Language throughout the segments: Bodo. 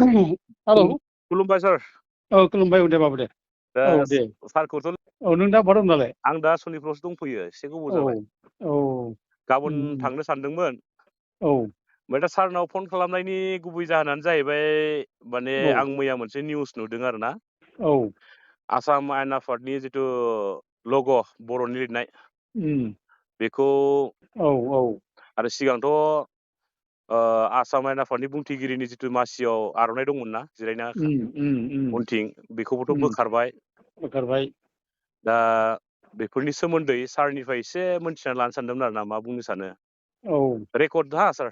हेलौ खुलुमबाय सार। औ खुलुमबाय दे बाबु दे दा औ दे सारखौथ' औ नों दा बहा दं दालाय आं दा सनिफ्रावसो दंफैयो एसे गोबाव औ जाबाय। औ गाबोन थांनो सानदोंमोन। औ ओमफ्राय दा सारनाव फन खालामनायनि गुबै जाहोनानो जाहैबाय माने औ आं मैया मोनसे निउस नुदों आरो ना। औ आसाम आयेन आफादनि जिथु लग' बर'नि लिरनाय बेखौ औ औ आरो सिगांथ' आसाम आयेन आफादनि बुंथिगिरिनि जिथु मासियाव आर'नाइ दंमोन ना जिरायना उनथिं बेखौबोथ' बोखारबाय। बोखारबाय दा बेफोरनि सोमोन्दै सारनिफ्राय एसे मोनथिना लानो सानदोंमोन आरो ना मा बुंनो सानो। औ रेकर्ड हा सार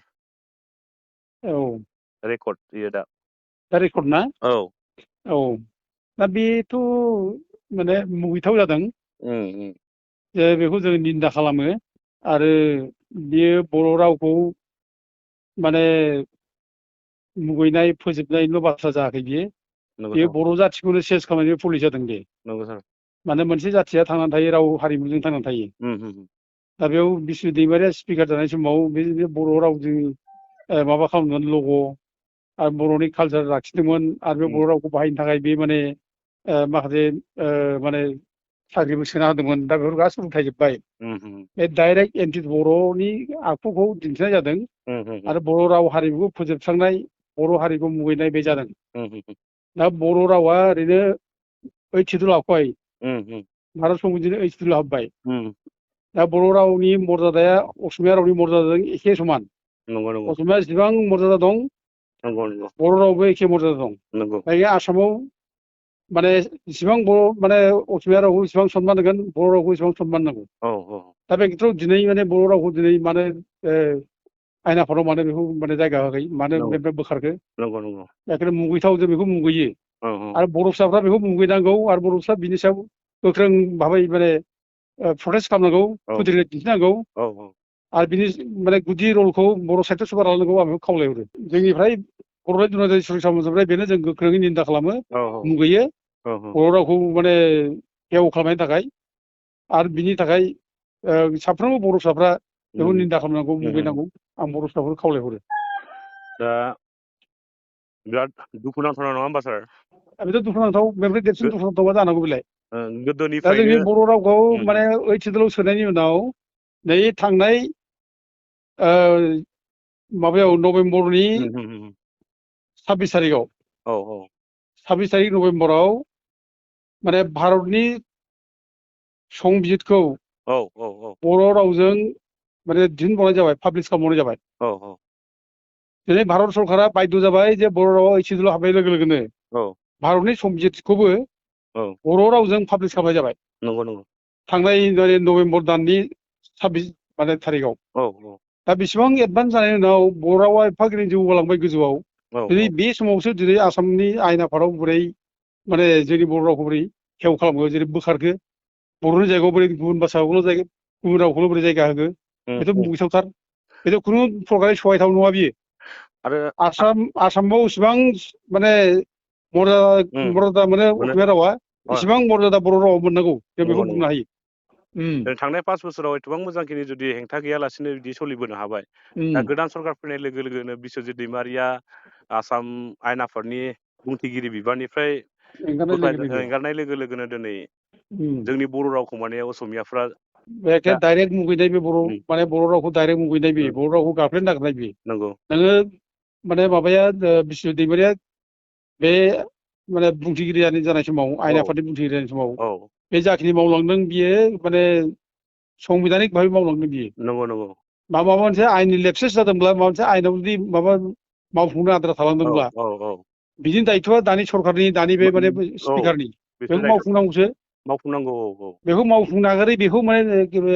औ रेकर्ड बेयो दा रेकर्ड ना औ औ दा बेथ' माने मुगैथाव जादों जे बेखौ जों निन्दा खालामो आरो बियो बर' रावखौ माने मुगैनाय फोजोबनायल' बाथ्रा जायाखै बियो नंगौ बेयो सार बर' जाथिखौनो सेस खालामनायनि पलिसि जादों बे। नंगौ सार माने मोनसे जाथिया थांनानै थायो राव हारिमुजों थांनानै थायो। दा बेयाव बिस्वि दैमारिया स्पिकार जानाय समाव बे बर' रावजों माबा खालामगोन लग' आरो बर'नि कालसार लाखिदोंमोन आरो बे बर' रावखौ बाहायनो थाखाय बे माने माखासे माने साख्रिबो सोना होदोंमोन दा बेफोर गासिबो उथायजोब्बाय। बे डाइरेक्ट एन्टि बर'नि आखुखौ दिन्थिनाय जादों आरो बर' राव हारिमुखौ फोजोबस्रांनाय बर' हारिखौ मुगैनाय बे जादों। दा बर' रावा ओरैनो ओइथ सिदुल हाबबाय भारत संबिजितनि ओइथ सिदुलाव हाबबाय। दा बर' रावनि मर्यादाया असमिया रावनि मर्यादाजों एखे समान। नंगौ नंगौ असमिया जेसेबां मर्यादा दं नंगौ नंगौ बर' रावबो एखे मर्यादा दं। नंगौ दायो आसामाव माने जेसेबां बर' माने असमिया रावखौ जेसेबां सनमान होगोन बर' रावखौ एसेबां सनमान नांगौ। औ औ दा बे खेथ्रआव दिनै माने बर' रावखौ दिनै मानो आयेन आफादाव मानो बेखौ माने जायगा होआखै मानो बेनिफ्राय बोखारखो नंगौ नंगौ बेखायनो मुगैथाव जों बेखौ मुगैयो। औ आरो बर' फिसाफ्रा बेखौ मुगैनांगौ आरो बर' फिसा बिनि सायाव गोख्रों भाबै माने प्रटेस्ट खालामनांगौ खुद्रिनाय दिन्थिनांगौ औ आरो बिनि माने गुदि रलखौ बर' साहित्य सभा लानांगौ आं बेखौ खावलायहरो। जोंनिफ्राय बर'राव दुलाराय सुरक्षा मोनजोबनाय बेनो जों गोख्रोङै निन्दा खालामो औ मुगैयो औ बर' रावखौ माने हेव खालामनायनि थाखाय आरो बिनि थाखाय साफ्रोमबो बर' फिसाफ्रा बेखौ निन्दा खालामनांगौ मुगैनांगौ आं बर' फिसाफोरखौ खावलायहरो। दा बिराद दुखुनांथाव नङा होमबा सार? बेथ' दुखुनांथाव बेनिफ्राय देरसिन दुखुनांथावा जानांगौ बेलाय। दा गोदोनिफ्रायनो जोंनि बर' रावखौ माने ओइथ सिदुलाव सोनायनि उनाव नै थांनाय माबायाव नभेम्बरनि 26 थारिखआव औ औ 26 थारिख नभेम्बराव माने भारतनि संबिजितखौ औ औ औ बर' रावजों माने दिहुनबावनाय जाबाय पाब्लिस खालामबावनाय जाबाय। औ औ दिनै भारत सरकारा बायद' जाबाय जे बर' रावा ओइथ सिदुलाव हाबनाय लोगो लोगोनो औ भारतनि संबिजितखौबो औ बर' रावजों पाब्लिस खालामनाय जाबाय। नंगौ नंगौ थांनाय नभेम्बर दाननि 26 माने थारिखआव। औ दा बेसिबां एडभान्स जानायनि उनाव बर' रावा एफाग्रि जौगालांबाय गोजौआव औ दिनै बे समावसो दिनै आसामनि आयेन आफादाव बोरै माने जोंनि बर' रावखौ बोरै हेव खालामो जेरै बोखारखो बर'नि जायगायाव बोरै गुबुन भाषाखौल' जायगा गुबुन रावखौल' बोरै जायगा होखो बेथ' मुगैथावथार। बेथ' खुनु प्रकारै सहायथाव नङा बियो। आरो आसामाव इसिबां माने मर्यादा मोनो असमिया रावा इसिबां मर्यादा बर' रावाव मोननांगौ जों बेखौ नंगौ बुंनो नंगौ हायो। थांनाय 5 बोसोराव एथबां मोजांखिनि जुदि हेंथा गैयालासिनो बिदि सोलिबोनो हाबाय। दा गोदान सरकार फैनाय लोगो लोगोनो बिस्वजित दैमारिया आसाम आयेन आफादनि बुंथिगिरि बिबाननिफ्राय एंगारनाय लोगो लोगोनो दिनै जोंनि बर' रावखौ माने असमियाफ्रा एखे डाइरेक्ट मुगैनाय बे बर' माने बर' रावखौ डाइरेक्ट मुगैनाय बे बर' रावखौ गाफ्लेनो नागिरनाय बे नंगौ नोङो माने माबाया बिस्वजित दैमारिया बे माने बुंथिगिरि जानाय समाव औ आयेन आफादनि बुंथिगिरि जानाय समाव औ बे जाखिनि मावलांदों बियो माने संबिधानिक भाबै मावलांदों बियो। नंगौ नंगौ माबा मोनसे आयेननि लेपसेस जादोंब्ला माबा मोनसे आयेनाव जुदि माबा मावफुंनो आद्रा औ थालांदोंब्ला औ औ बिनि दायथ'आ दानि सरखारनि दानि बे माने औ स्पिकारनि बिसोर बेखौ दायथ' मावफुंनांगौसो। मावफुंनांगौ औ औ बेखौ मावफुंनो नागारै बेखौ माने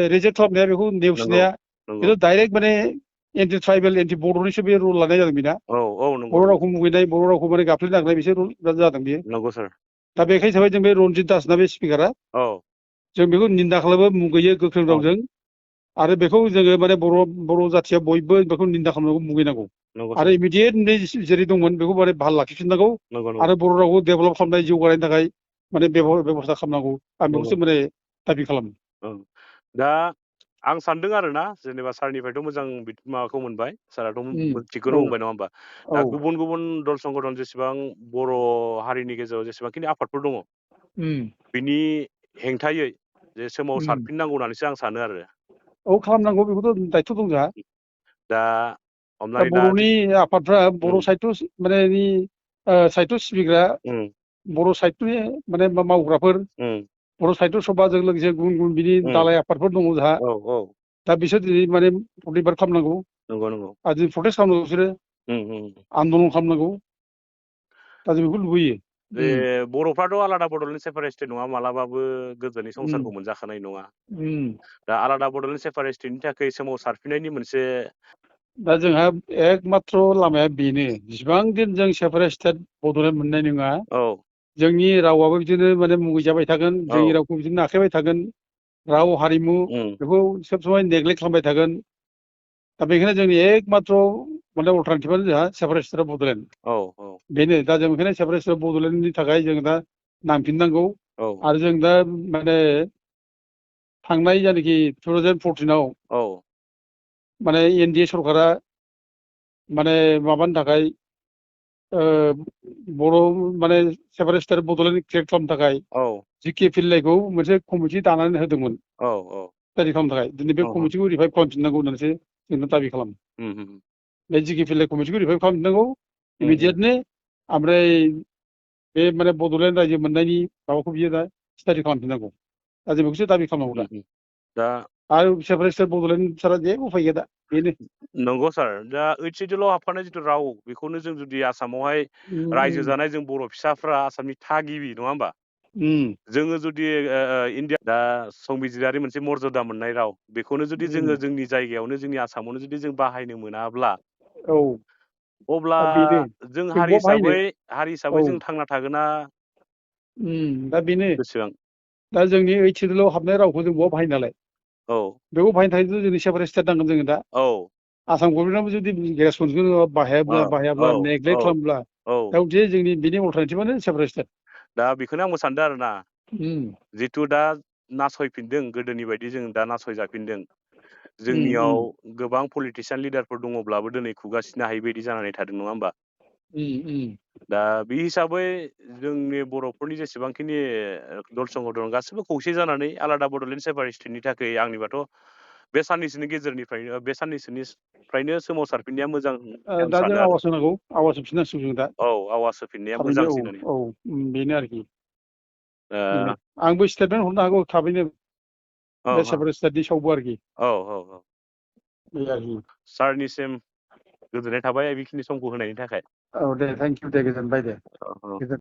रिजेक्ट खालामनाया बेखौ नंगौ नेवसिनाया नंगौ बेथ' डाइरेक्ट माने एन्टि ट्राइबेल एन्टि बर'निसो बे रल लानाय जादों बेना औ औ नंगौ बर' नंगौ रावखौ मुगैनाय बर' रावखौ माने गाफ्लेनो नागिरनाय बिसोर रल जादों बेयो। नंगौ सार दा बेखाय हिसाबै जों बे रनजित दासना बे स्पिकारा औ जों बेखौ निन्दा खालामो मुगैयो गोख्रों औ रावजों आरो बेखौ जोङो माने बर' जाथिया बयबो बेखौ निन्दा खालामनांगौ मुगैनांगौ नंगौ आरो सार इमिडियेटलि जेरै दंमोन बेखौ माने बाहाल लाखिफिननांगौ नंगौ नंगौ आरो बर' रावखौ डेभेलप खालामनाय जौगानायनि थाखाय माने बेब'स्था खालामनांगौ आं नंगौ बेखौसो माने दाबि खालामो। दा आं सानदों आरोना जेनेबा सारनिफ्रायथ' मोजां माबाखौ मोनबाय साराथ' थिगखौनो औ बुंबाय नङा होमबा औ दा गुबुन गुबुन दल संगठन जेसेबां बर' हारिनि गेजेराव जेसेबांखिनि आफादफोर दङ बिनि हेंथायै जे सोमावसारफिननांगौ होननानैसो आं सानो आरो औ खालामनांगौ बेखौथ' दायथ' दं जोंहा दा दा हमनानै ला बर'नि आफादफ्रा बर' उम, साहित्य माने साहित्य सिबिग्रा उम, बर' साहित्यनि माने मावग्राफोर उम, बर' साहित्य सभाजों लोगोसे गुबुन गुबुन बिनि उम, दालाय आफादफोर दङ जोंहा औ औ दा बिसोर दिनै माने प्रतिबाद खालामनांगौ नंगौ नंगौ आरो दिनै प्रटेस्ट खालामनांगौ बिसोरो आन्दलन खालामनांगौ दा जों बेखौ लुबैयो बे बर'फ्राथ' आलादा बड'लेण्ड सेपारेट स्टेट नङा मालाबाबो गोजोननि संसारखौ मोनजाखानाय नङा दा आलादा बड'लेण्ड सेपारेट स्टेटनि थाखाय सोमावसारफिननायनि मोनसे दा जोंहा एकमात्र लामाया बेनो जेसेबां दिन जों सेपारेट स्टेट बड'लेण्ड मोननाय नङा औ जोंनि रावाबो बिदिनो माने मुगैजाबाय थागोन औ जोंनि रावखौ बिदिनो नाख्रेबाय थागोन राव हारिमु उम, बेखौ सब समाय नेग्लेक्ट खालामबाय थागोन दा बेखायनो जोंनि एकमात्र माने अल्टारनेटिभआनो जोंहा सेपारेट स्टेट बड'लेण्ड औ औ बेनो दा जों बेखायनो सेपारेट स्टेट बड'लेण्डनि थाखाय जों दा नांफिननांगौ औ आरो जों दा माने थांनाय जायनाखि 2014आव औ माने एनडिए सरकारा माने माबानि थाखाय बर' माने सेपारेट स्टेट बड'लेण्ड क्रियेट खालामनो थाखाय औ जिके पिल्लाइखौ मोनसे कमिटि दानानै होदोंमोन औ औ स्टाडि खालामनो थाखाय दिनै बे कमिटिखौ रिभाइभ खालामफिननांगौ होननानैसो जों दाबि खालामो बे जिके पिल्लाइ कमिटिखौ रिभाइभ खालामफिननांगौ इमिडियेटनो ओमफ्राय बे माने बड'लेण्ड रायजो मोननायनि माबाखौ बियो दा स्टाडि खालामफिननांगौ दा जों बेखौसो दाबि खालामनांगौ दा आरो सेपारेट स्टेट बड'लेण्ड सारा जेबो उफाय गैया दा बेनो नंगौ सार दा ओइथ सिडुलाव हाबफानाय जिथु राव बेखौनो जों जुदि आसामावहाय रायजो जानाय जों बर' फिसाफ्रा आसामनि थागिबि नङा होमबा जोङो जुदि इण्डिया दा संबिजिरारि मोनसे मर्যাदा मोननाय राव बेखौनो जुदि जोङो जोंनि जायगायावनो जोंनि आसामावनो जुदि जों बाहायनो मोनाब्ला औ अब्ला दा बेनो जों जों हारि बहा बाहायनो हिसाबै औ जों थांना थागोना दा बेनो बेसेबां दा जोंनि ओइथ सिडुलाव हाबनाय रावखौ जों बहा बाहायनो नालाय औ बेखौ बाहायनो थाखायथ' जोंनि सेपारेट स्टेट नांगोन जोङो दा औ आसाम गभर्नमेन्टआबो जुदि रेसपन्सखौ औ बाहायाब्ला औ नेग्लेक्ट खालामब्ला औ दा जे जोंनि बिनि अल्टारनेटिभआनो सेपारेट स्टेट दा बेखौनो आंबो सानदों आरोना जिथु दा नासयफिनदों गोदोनि बायदि जों दा नासयजाफिनदों जोंनियाव गोबां पलिटिसियान लिडारफोर दङब्लाबो दिनै खुगासिनो हायि बायदि जानानै थादों नङा होमबा दा बे हिसाबै जोंनि बर'फोरनि जेसेबांखिनि दल संगठन गासिबो खौसे जानानै आलादा बड'लेण्ड सेपारेट स्टेटनि थाखाय आंनिबाथ' बे साननैसोनि गेजेरनिफ्रायनो बे साननैसोनिफ्रायनो सोमावसारफिननाया मोजां होननानै आं दा जों सानो आरो आवाज होनांगौ आवाज होफिननांसिगौ जों दा औ आवाज होफिननाया थाबैनो मोजांसिन होननानै औ बेनो आरोखि बेनो आंबो स्टेटमेन्ट हरनो हागौ थाबैनो औ बे सेपारेट स्टेटनि सायावबो आरोखि औ औ औ बे आरोखि सारनिसिम गोजोननाय थाबाय बेखिनि समखौ होनायनि थाखाय औ दे थेंकिउ दे गोजोनबाय दे औ औ गोजोन